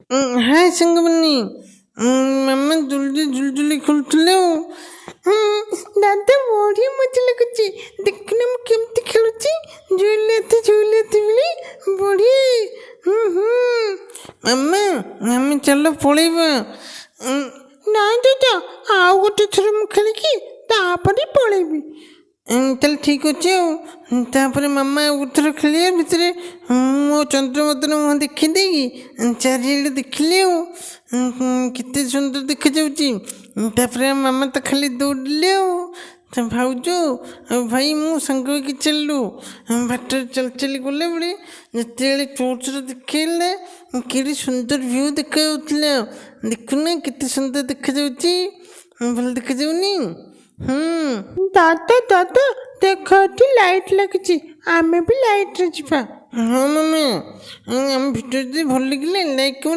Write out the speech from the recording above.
ହାଏ ସାଙ୍ଗମାନେ, ମାମା ଜଲ୍ଦି ଝୁଲି ଖେଳୁଥିଲେ ଆଉ। ଦାଦା, ବଢ଼ିଆ ମଜା ଲାଗୁଛି। ଦେଖୁନ ମୁଁ କେମିତି ଖେଳୁଛି, ଝୁଲାତି ଝୁଲାତି ବୋଲି ବଢ଼ିଆ। ହୁଁ ହୁଁ ମାମା, ଆମେ ଚାଲ ପଳେଇବା। ନାଇଁ ଦାଦା, ଆଉ ଗୋଟେ ଥର ମୁଁ ଖେଳିକି ତାପରେ ପଳେଇବି। ତାହେଲେ ଠିକ୍ ଅଛି। ଆଉ ତାପରେ ମାମା ଆଉ ଗୋଟେ ଥର ଖେଳିବା ଭିତରେ ମୋ ଚନ୍ଦ୍ରବଦନ ମୁହଁ ଦେଖିଦେଇକି ଚାରିଆଡ଼େ ଦେଖିଲି ଆଉ କେତେ ସୁନ୍ଦର ଦେଖାଯାଉଛି। ତାପରେ ମାମା ତ ଖାଲି ଦୌଡ଼ିଲେ ଆଉ ତା ଭାଉଜ ଆଉ ଭାଇ ମୁଁ ସାଙ୍ଗ ହେଇକି ଚାଲିଲୁ। ବାଟରେ ଚାଲି ଚାଲି ଗଲାବେଳେ ଯେତେବେଳେ ଚର୍ଚ୍ଚର ଦେଖେଇଲେ, କେଡ଼େ ସୁନ୍ଦର ଭ୍ୟୁ ଦେଖାଯାଉଥିଲା। ଦେଖୁନ କେତେ ସୁନ୍ଦର ଦେଖାଯାଉଛି, ଭଲ ଦେଖାଯାଉନି? ହୁଁ। ଦାଦା, ଦାଦା, ଦେଖ, ଏଠି ଲାଇଟ୍ ଲାଗିଛି। ଆମେ ବି ଲାଇଟ୍ରେ ଯିବା। ହଁ ମାମା, ଆମ ଭିଡ଼ିଓ ଯଦି ଭଲ ଲାଗିଲେ ଲାଇକ୍